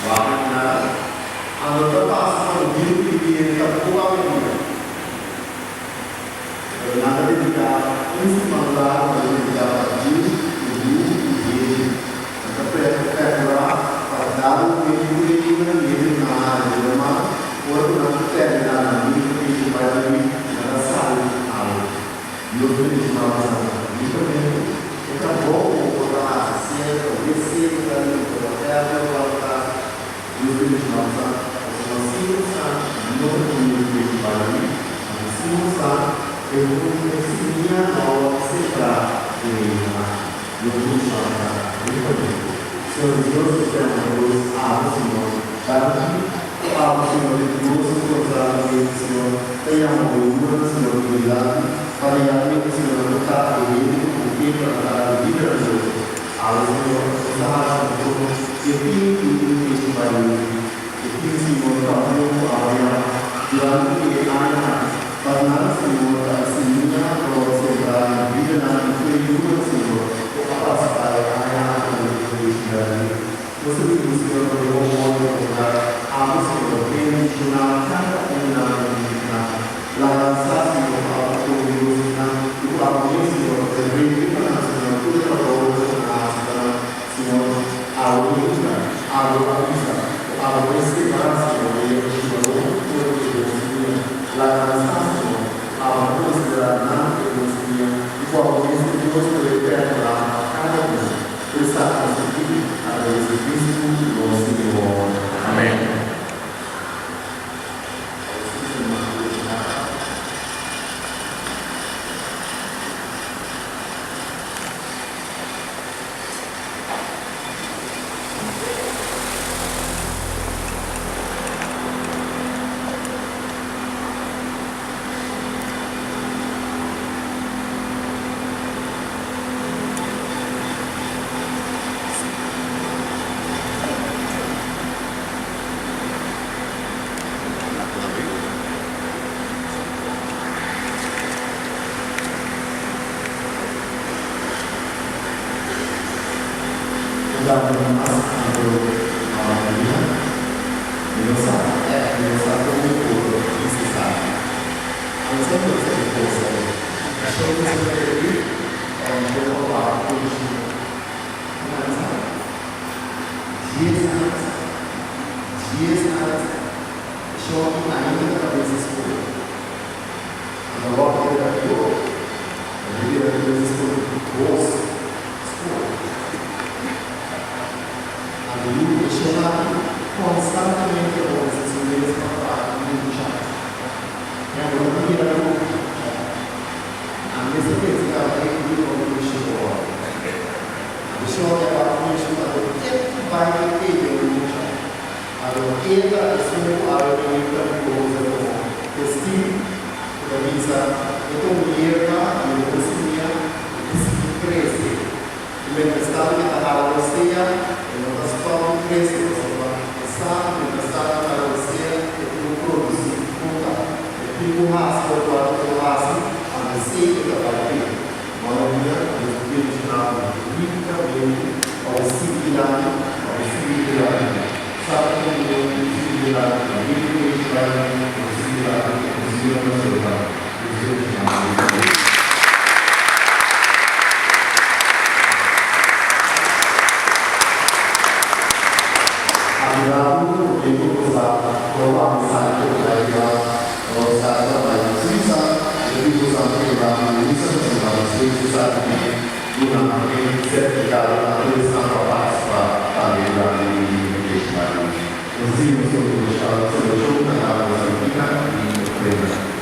Wak na Anto ta pasa pa un biu di bini ta poko awendia. Pero nan ta dediká un siman largu pa dediká pa biu ku yu i hende. Nan ta pèrkurá pa dado momento ku e yunan i hende ku nan haña den nan man, ora ku nan terminá nan ministro bai bai nan ta sali ku algu. Dios bendishoná boso rikamente. E trabou ku bo por ta hasi sea ta wc ku ta limpia whatever lo ta Dios bendishoná boso. Pasobra si bo sa no ta pone un pechi bali, anto si bo sa e un e simia no a wòrdu sembrá den e reino aki. Dios bendishoná boso rikamente. Señor Dios Eterno Dios abo Señor danki. Ku abo, Señor di Dios, ku konstantemente, Señor, ta yama bo yunan, Señor, ku dilanti, pa realmente, Señor, nan por trata e hende ku bo ke pa nan ta e lidernan Dios. Awe, Señor, nos ta hasi un trono di e tin i un pechi balioso, e tin, Señor, kampion ku abo a yama durante di e aña aki, pa nan, Señor, ta e simia ku a wòrdu sembrá den bidanan di tur e yunan, Señor, ku a pasa pa e aña aki na e pechi balioso. Nos ta pidi Señor pa den bo modo di obra abo Señor bendiciona cada un di nan den nan. Laga nan sa Señor cu abo ta orguyoso di nan y cu abo mes Señor ta rende pa nan Señor tur e trabounan cu nan a haci pa nan Señor. Abo no yuda, abo a bisa cu abo no e separa Señor e chimarron for di e bon simia. Laga nan sa Señor cu abo ta considera nan e bon simia y cu abo mes ta Dios cu e perdona pa cada un. Esaki nos ta pidi a traves di Cristo nos Señor. Amen. Un dado mas anto Maria, mi no sa, ègt mi no sa kon mi por bisa esaki. Ami semper ta e kos ei. Shon mi semper ta di yo papá ku mi Nan sa 10 aña pasá. 10 aña pasá. E shon aki ainda ta kabesa skol. Anda wak e bira pió. E bira kabesa skol di dos skol. Anda yu e shon aki konstantemente ta pone su mes pa traha ku mucha. Mi a no ta mira ku a mester pensa tabata e grupo di mishi ora. A shon e wak mishi ta do e bai e pega e mucha. A do e ta esun ku awe mi ta mi goza komo testigu ku ta bisa e ta un yerba i e ta simia i ta sigui krese. I mientras tantu e ta hala rosea e no ta stòp di krese pasobra e sa ku mientras tantu e ta hala rosea e tin ku produsí fruta. E tin ku hasi lokual ku e ta hasi, anto esei e ta bai p'e. Mano mia, Dios ta bendishoná bo rikamente pa bo sigui dilanti, pa bo sigui dilanti. Sa ku ta mihó ku sigui dilanti, pa riba ku e bai, pa bo sigui dilanti ku e Señor na sobra. Dios bendishoná bo rikamente. Admirado ku e ku sa por a mensahe ku ta riba nos carta pa e Suisa, e tipo sa ku ta Luisa ta siña nos Spiritu Santu di duna e certificado na tur esnan ku a participa tambe durante di Invitation Bible. Nos a sigui nos celebracion na Gala Nos Argentina y Ofrenda.